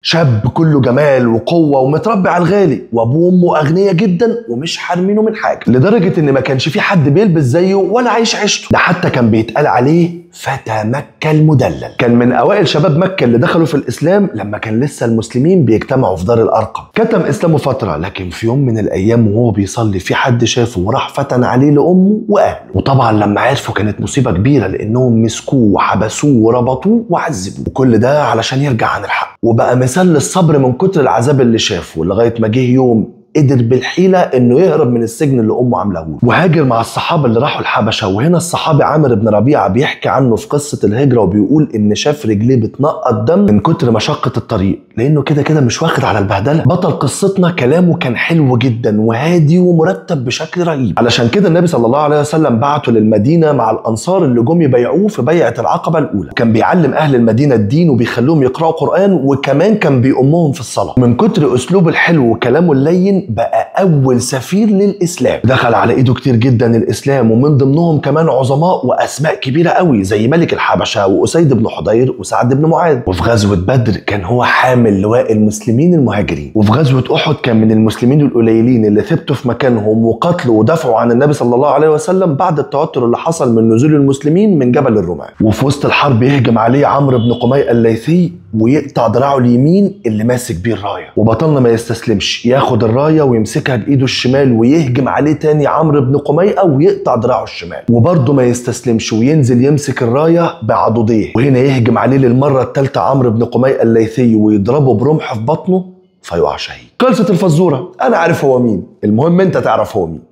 شاب كله جمال وقوه ومتربي على الغالي، وابوه وامه اغنياء جدا ومش حارمينه من حاجة، لدرجة ان ما كانش في حد بيلبس زيه ولا عايش عيشته. ده حتى كان بيتقال عليه فتى مكة المدلل. كان من اوائل شباب مكة اللي دخلوا في الاسلام لما كان لسه المسلمين بيجتمعوا في دار الارقم. كتم اسلامه فترة، لكن في يوم من الايام وهو بيصلي في حد شافه وراح فتن عليه لامه واهله. وطبعا لما عرفوا كانت مصيبة كبيرة، لانهم مسكوه وحبسوه وربطوه وعذبوه، وكل ده علشان يرجع عن الحق. وبقى مثال للصبر من كتر العذاب اللي شافه، لغاية ما جه يوم قدر بالحيله انه يهرب من السجن اللي امه عاملاه له، وهاجر مع الصحابة اللي راحوا الحبشة. وهنا الصحابي عامر بن ربيعة بيحكي عنه في قصة الهجرة، وبيقول ان شاف رجليه بتنقط دم من كتر مشقة الطريق، لانه كده كده مش واخد على البهدله. بطل قصتنا كلامه كان حلو جدا وهادي ومرتب بشكل رهيب، علشان كده النبي صلى الله عليه وسلم بعته للمدينة مع الانصار اللي جم يبايعوه في بيعه العقبة الاولى. كان بيعلم اهل المدينة الدين وبيخلوهم يقراوا قران، وكمان كان بيأمهم في الصلاة. من كتر اسلوبه الحلو وكلامه اللين بقى أول سفير للإسلام. دخل على إيده كتير جدا الإسلام، ومن ضمنهم كمان عظماء وأسماء كبيرة قوي زي ملك الحبشة وأسيد بن حضير وسعد بن معاذ. وفي غزوة بدر كان هو حامل لواء المسلمين المهاجرين. وفي غزوة أحد كان من المسلمين القليلين اللي ثبتوا في مكانهم وقتلوا ودافعوا عن النبي صلى الله عليه وسلم بعد التوتر اللي حصل من نزول المسلمين من جبل الرماة. وفي وسط الحرب يهجم عليه عمرو بن قميئة الليثي ويقطع دراعه اليمين اللي ماسك بيه الراية. وبطلنا ما يستسلمش، ياخد الراية ويمسكها بايده الشمال ويهجم عليه تاني عمرو بن قميئه ويقطع دراعه الشمال، وبرضه ما يستسلمش وينزل يمسك الراية بعضديه. وهنا يهجم عليه للمرة الثالثة عمرو بن قميئه الليثي ويضربه برمح في بطنه فيقع شهيد. خلصت الفزوره، انا عارف هو مين، المهم انت تعرف هو مين.